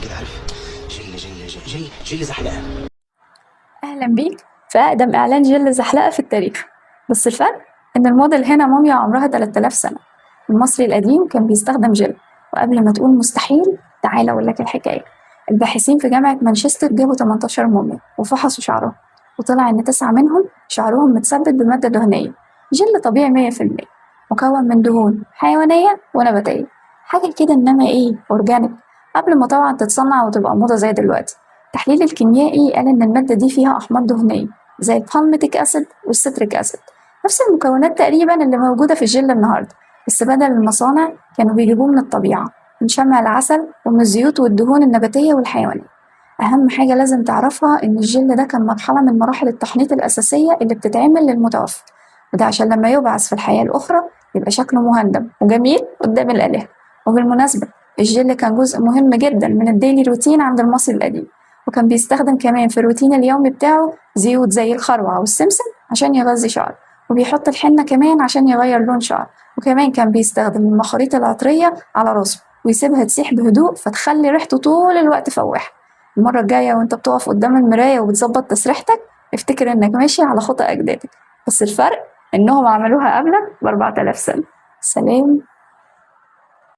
كده، عارف؟ جل جل جل جل جل زحلقه. أهلا بيك في أقدم إعلان جل زحلقة في التاريخ. بس الفرق إن الموديل هنا موميا عمرها 3000 سنة. المصري القديم كان بيستخدم جل، وقبل ما تقول مستحيل تعالى أقول لك الحكاية. الباحثين في جامعة مانشستر جابوا 18 موميا وفحصوا شعرهم، وطلع إن 9 منهم شعرهم متثبت بمادة دهنية، جل طبيعي 100% مكون من دهون حيوانية ونباتية، حاجة كده إنما إيه organic، قبل ما طبعا تتصنع وتبقى موضة زي دلوقتي. التحليل الكيميائي قال إن المادة دي فيها أحماض دهنية زي ال palmitic acid وال stearic acid، نفس المكونات تقريبا اللي موجودة في الجل النهاردة، بس بدل المصانع كانوا بيجيبوه من الطبيعة، من شمع العسل ومن الزيوت والدهون النباتية والحيوانية. أهم حاجة لازم تعرفها إن الجل ده كان مرحلة من مراحل التحنيط الأساسية اللي بتتعمل للمتوفى، وده عشان لما يبعث في الحياة الأخرى يبقى شكله مهندم وجميل قدام الآلهة. وبالمناسبة الجل كان جزء مهم جدا من ال daily routine عند المصري القديم، وكان بيستخدم كمان في الروتين اليومي بتاعه زيوت زي الخروع والسمسم عشان يغذي شعره، وبيحط الحنة كمان عشان يغير لون شعره، وكمان كان بيستخدم المخاريط العطرية على راسه ويسيبها تسيح بهدوء فتخلي ريحته طول الوقت فواحة. المرة الجاية وانت بتقف قدام المراية وبتظبط تسريحتك افتكر انك ماشي على خطى أجدادك، بس الفرق انهم عملوها قبلك ب4000 سنة. سلام.